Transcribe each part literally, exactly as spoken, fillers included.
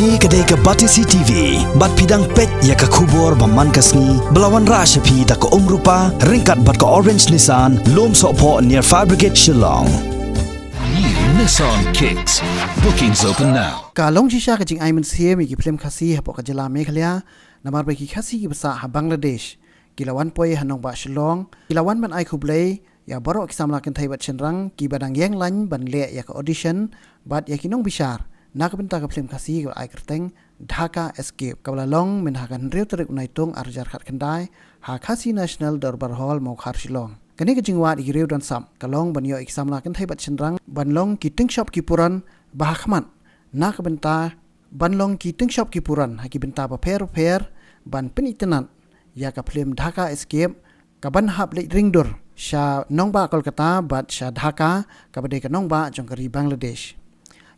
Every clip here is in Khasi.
Kane ka dei ka Batesi T V, bad phi dang peit ïa ka khubor ba man ka sngi, ba la wanrah sha phi da ka Umrupa, ryngkat bad ka Orange Nissan, Lumsohphoh near Fire Brigade Shillong. New Nissan Kicks. Bookings open now. Ka long shisha ka jingai mynsiem ïa ki phlim Khasi hapoh ka jylla Meghalaya, namar ba ki Khasi kiba sah ha Bangladesh ki la wan poi ha nongbah Shillong, ki la wan ban ai khublei ïa baroh ki samla kynthei bad shynrang kiba dang ïeng lain ban leh ïa ka audition bad ïa ki nongbishar na ka bynta ka phlim Khasi kaba ai kyrteng Dhaka Escape, kaba la long mynha ka hynriew tarik u Naitung arhajar khatkhyndai ha Khasi National Dorbar Hall, Mawkhar, Shillong. Kane ka jingwad ïa ki riew don sap ka long ban ïoh ïa ki samla kynthei bad shynrang ban long ki tyngshop ki puran ba ha khmat na ka bynta ban long ki tyngshop ki puran ha ki bynta bapher bapher, ban pynitynnad ïa ka phlim Dhaka Escape, kaban hap leit ring dur sha nongbah Kolkata bad sha Dhaka, kaba dei ka nongbah jong ka ri Bangladesh.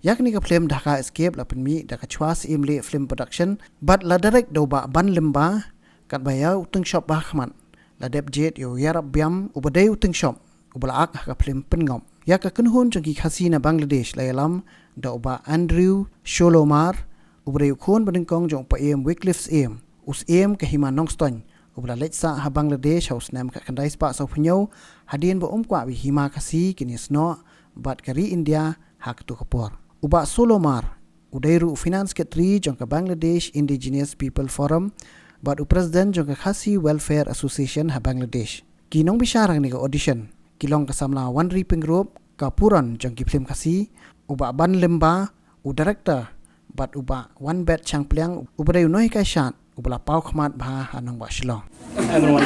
Ïa kane ka phlim Dhaka Escape la pynmih da ka Chwa Syiem Leh Film Production bad la direct da u Bah Ban Lymba, katba ïa u tyngshop ba ha khmat la dep jied ïa u Yarap Biam, uba dei u tyngshop uba la ak ha ka phlim Pynngop. Ïa ka kynhun jong ki Khasi na Bangladesh la ïalam da u Bah Andrew Sholomar, uba dei u khun banyngkong jong u Paiem Wycliffe Syiem, u Syiem ka Hima Nongstoiñ, uba la leit sah ha Bangladesh ha u snem khatkhyndai spah sawphew hynñiew, hadien ba um kwah ba ki Hima Khasi kin ïasnoh bad ka ri India ha kato ka por. U Bah Sholomar u dei ruh u Finance Secretary jong ka Bangladesh Indigenous People Forum bad u President jong ka Khasi Welfare Association ha Bangladesh. Ki nongbishar ha kane ka audition ki long ka samla Wanri Pyngrope, ka puran jong ki phlim Khasi, u Bah Ban Lymba, u director, bad u Bah Wanbet Shangpliang, uba dei u nonghikai shad uba la paw khmat bha ha nongbah Shillong. Everyone.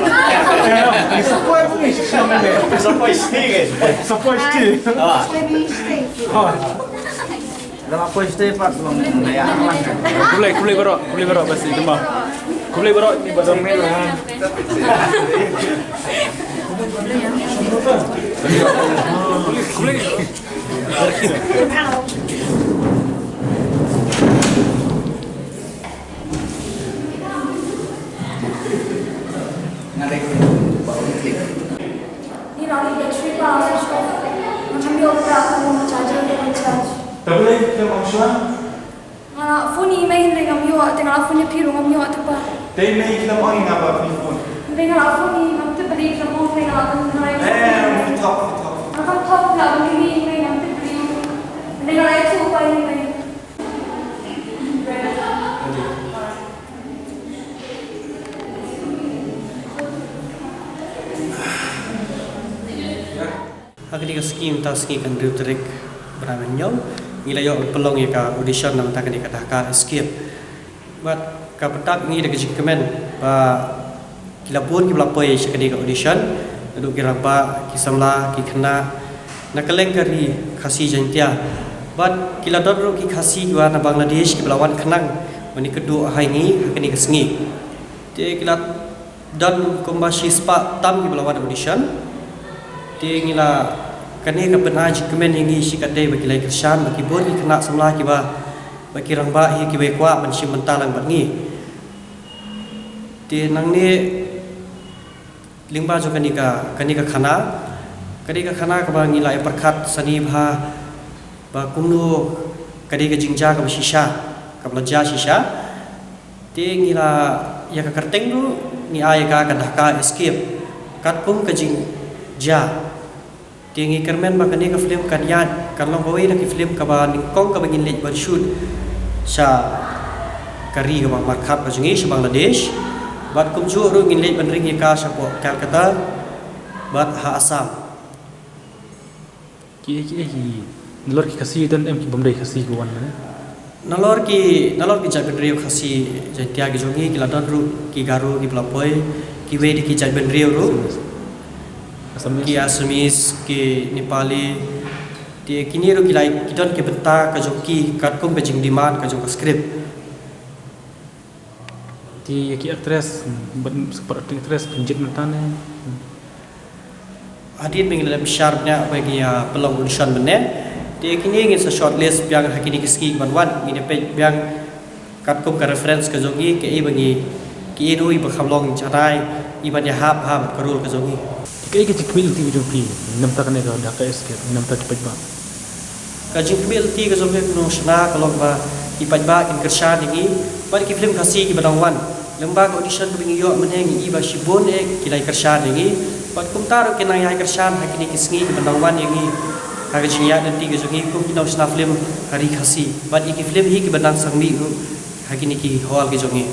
Surprise ni. Surprise ni. Surprise ni. Ah. Dah apa isteri pat belum ya. Kulai, kulai baroh, kulai baroh pasti demam. Kulai baroh ni baroh. Kulai. Ni rang ni battery pa switch off. Macam dia open aku charger dia charge. Tapi lagi kita maksud Nga la phone ïa i mei hynrei ngam ïoh, te nga la phone ïa phi ruh ngam ïoh te pa. Te i mei i khlem ong ïa nga ba phi phone. Hynrei nga la phone ïa i, ngam tip balei i khlem ong, hynrei nga la, nga la, eh, phi thok, phi thok. Nga la thok la ban ïa i mei, ngam tip balei. Hynrei nga la ïathuh pat ïa i mei. Ha kane ka sngi, mynta sngi ka hynriew tarik bnai Mynñiaw, ngi la ïoh pynlong ïa ka audition na bynta kane ka Dhaka Escape. Bad ka pyntip ngi da ka jingkmen ba ki la bun kiba la poi sha kane ka audition, naduh ki rangbah, ki samla, ki khynnah na kylleng ka ri Khasi Jaiñtia. Bad ki la don ruh ki Khasi kiba na Bangladesh kiba la wan khnang ban ïakynduh ha ngi ha kane ka sngi. Te ki la don kumba shispah tam kiba la wan audition. Te ngi la, kane ka pynai jingkmen ïa ngi shikatdei ba ki la ïa kyrshan, ba ki bun ki khynnah samla kiba, ba ki rangbah hi kiba kwah ban shim bynta lang bad ngi. Te nangne lyngba jong kane ka, kane ka khana, kane ka khana kaba ngi la ïa pyrkhat sani bha ba kumno ka dei ka jingjia kaba shisha, kaba la jia shisha. Te ngi la, ïa ka kyrteng ruh ngi ai ïa ka ka Dhaka Escape, katkum ka jingjia. Te ngi kyrmen ba kane ka film kan ïaid, kan long kawei na ki film kaba nyngkong kaba ngin leit ban shoot sha ka ri kaba markhap ka jong ngi, sha Bangladesh. Bad kumjuh ruh ngin leit ban ring ïa ka shapoh Calcutta bad ha Assam. Ki, ki, ki, nalor ki Khasi don em ki bym dei Khasi ki wan ne? Nalor ki, nalor ki jaitbynriew Khasi Jaiñtia ki jong ngi, ki la don ruh ki Garo kiba la poi, kiwei de ki jaitbynriew ruh. Assamese. Ki Assamese, ki Nepali. Te kine ruh ki la, ki don ki bynta ka jong ki katkum ka jingdemand ka jong ka script. Te ki actress, ban, super acting actress, pynjied mynta ne? Hadien ba ngi la dep bishar bniah ba ngi ïa pynlong audition mynne. Te kine ngin sa shortlist biang ha kine ki sngi ban wan, ngin ïa peit biang katkum ka reference ka jong ngi, kaei ba ngi, kaei ruh iba kham long janai, iban ïahap ha bad ka role ka jong ngi. Kaei ka jingkhmih lynti ka jong phi na bynta kane ka Dhaka Escape, na bynta ki paidbah? Ka jingkhmih lynti ka jong phi kumno shna ka long ba ki paidbah kin kyrshan ïa ngi bad ki film Khasi kiba dang wan. Lyngba ka audition kaba ngi ïoh mynne ngi i ba shibun eh ki la kyrshan ïa ngi bad kumta ruh kin nang ïa kyrshan ha kine ki sngi kiba dang wan ïa ngi ha ka jingïaid lynti ka jong ngi kum ki nongshna film ha ri Khasi bad ïa ki film hi kiba dang sangmih ruh ha kine ki hall ki jong ngi.